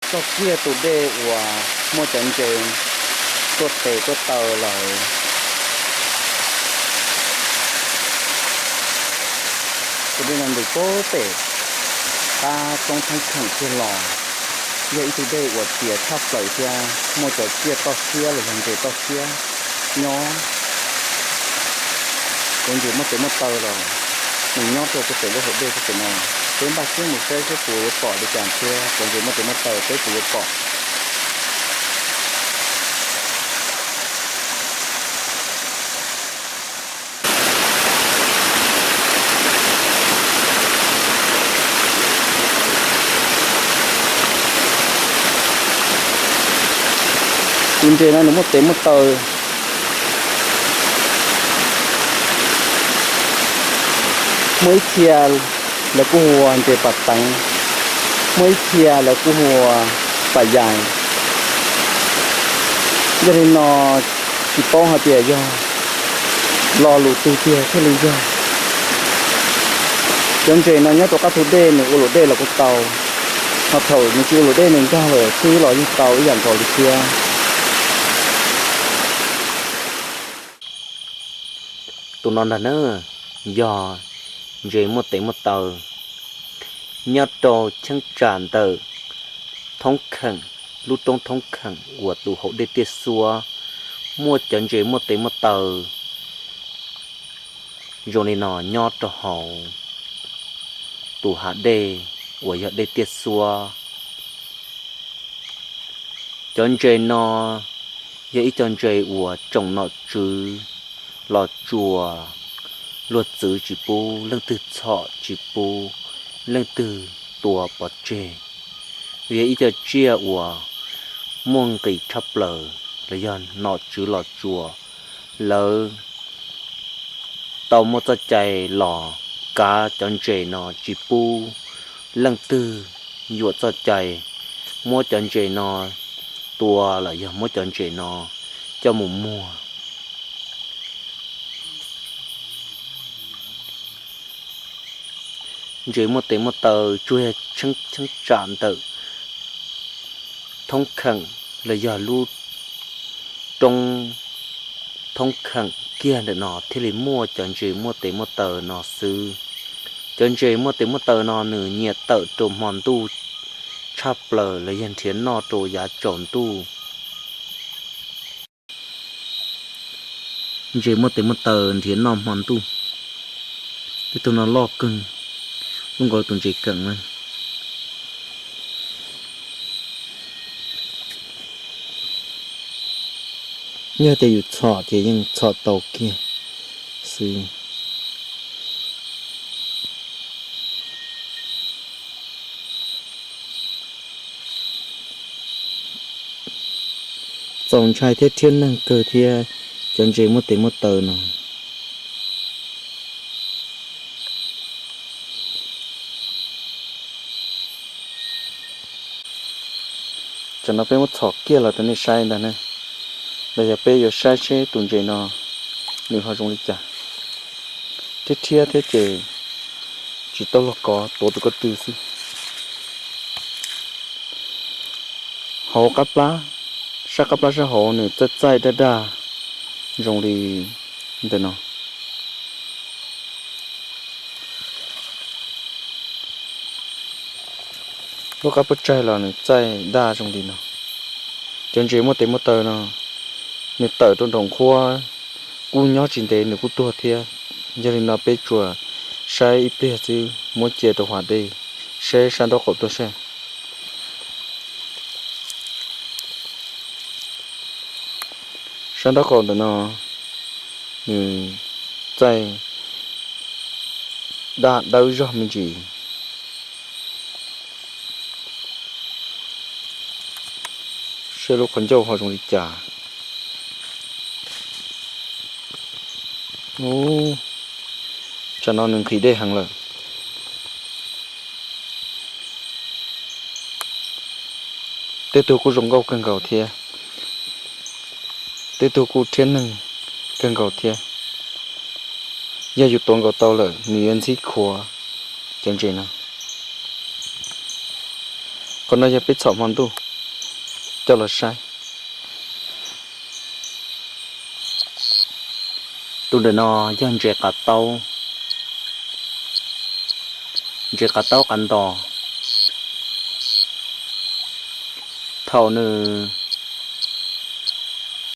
Txog kiag tus dej uas muaj cov ntses tuaj tes tuaj taw lawm. Tus dej no ntws pem qab roob Thoob Kheem kiag los, yog ib tug dej uas tias tshaj plaws thiab muaj cov tsiaj toj siab los yog ntses toj siab nyob. Cov ntses muaj tes muaj taw los nws nyob rau pem lub hauv dej pem no. Peb npaj siab mus saib seb puas yuav pom li cas thiab, cov ntses muaj tes muaj taw peb puas yuav pom. Tus ntses no nws muaj tes muaj taw, muaj ib txhia lawv kuj hu ua ntses pas teev, muaj ib txhia lawv kuj hu ua pas yais. Yog li no tsis paub hais tias yog lo lus twg tiag thiaj li yog. Cov ntses no nyob rau qab tus dej nws ua luam dej los kuj tau, ho thaum nws tsis ua luam dej nws nkag lawm xwb los yeej tau ib yam nkaus li thiab. Tus no ntag na, yog ntses muaj tes muaj taw nyob rau cheeb tsam ntawm Thoob Kheem, lub roob Thoob Kheem uas tus hauv dej Tiaj Xuab, muaj cov ntses muaj tes muaj taw zoo li no nyob rau hauv tus hav dej uas yog dej Tiaj Xuab. Cov ntses no yog ib co ntses uas tsoom nom tswv los tsuas, luag txwv tsis pub, leej twg txhom tsis pub, leej twg tua pov tseg. Yog ib co tsiaj uas muaj nqis tshaj plaws los yog nom tswv los tsuas, lawv tau muaj txoj cai los kav cov ntses no tsis pub leej twg yuam txoj cai muab cov ntses no tua los yog muab cov ntses no coj mus muag. Ntses muaj tes muaj taw tsuas yog cheeb tsam ntawm Thoob Kheem los yog lub roob Thoob Kheem kiag ntawm no thiaj li muaj cov ntses muaj tes muaj taw no xwb. Cov ntses muaj tes muaj taw no nws nyiam tawm rau hmo ntuj tshaj plaws los yog nrhiav noj rau yav tsaus ntuj. Ntses muaj tes muaj taw nrhiav noj hmo ntuj. Tej tug no loj kawg, lub nkaus tus ntses keem na. Yog tias yus txhom ces yeej txhom tau kiag xwb. Txaus ntshai thiab rhiab neeg kawg thiab cov ntses muaj tes muaj taw no. Tsam no peb muab txhom kiag los rau nej saib ntag ne, los yog peb yuav saib seb tus ntses no nws ho zoo li cas. Thiab rhiab thiab ces tsis tau luag kov, tuav tus ko tw xwb. Hauv qab plab, sab qab plab sab hauv nws txaij txaij daj daj zoo li ntawm no. Lub qab puab tsaig los nws txaij daj zoo li no. Cov ntses muaj tes muaj taw no, nws tawm rau nraum nqhuab kuj nyob tsis ntev nws kuj tuag thiab. Yog li no peb tsuas saib ib pliag xwb, muab cia rau hav dej, saib sab nraub qaum tuaj saib. Sab nraub qaum ntawm no nws txaij daj dawb zog me ntsis. Saib lub qhov ncauj ho zoo li cas. Ub, tsam no nws nqhis dej heev lawm. Tej tug kuj zoo nkauj kawg nkaus thiab, tej tug kuj rhiab neeg kawg nkaus thiab. Yog yus tuav nkaus tau lawm nws yuav ntxhib khuav cov ntses no. Qhov no yog peb txhom hmo ntuj coj los saib. Tus ntawm no yog ntses qav taub, ntses qav taub qav ntos. Thaum nws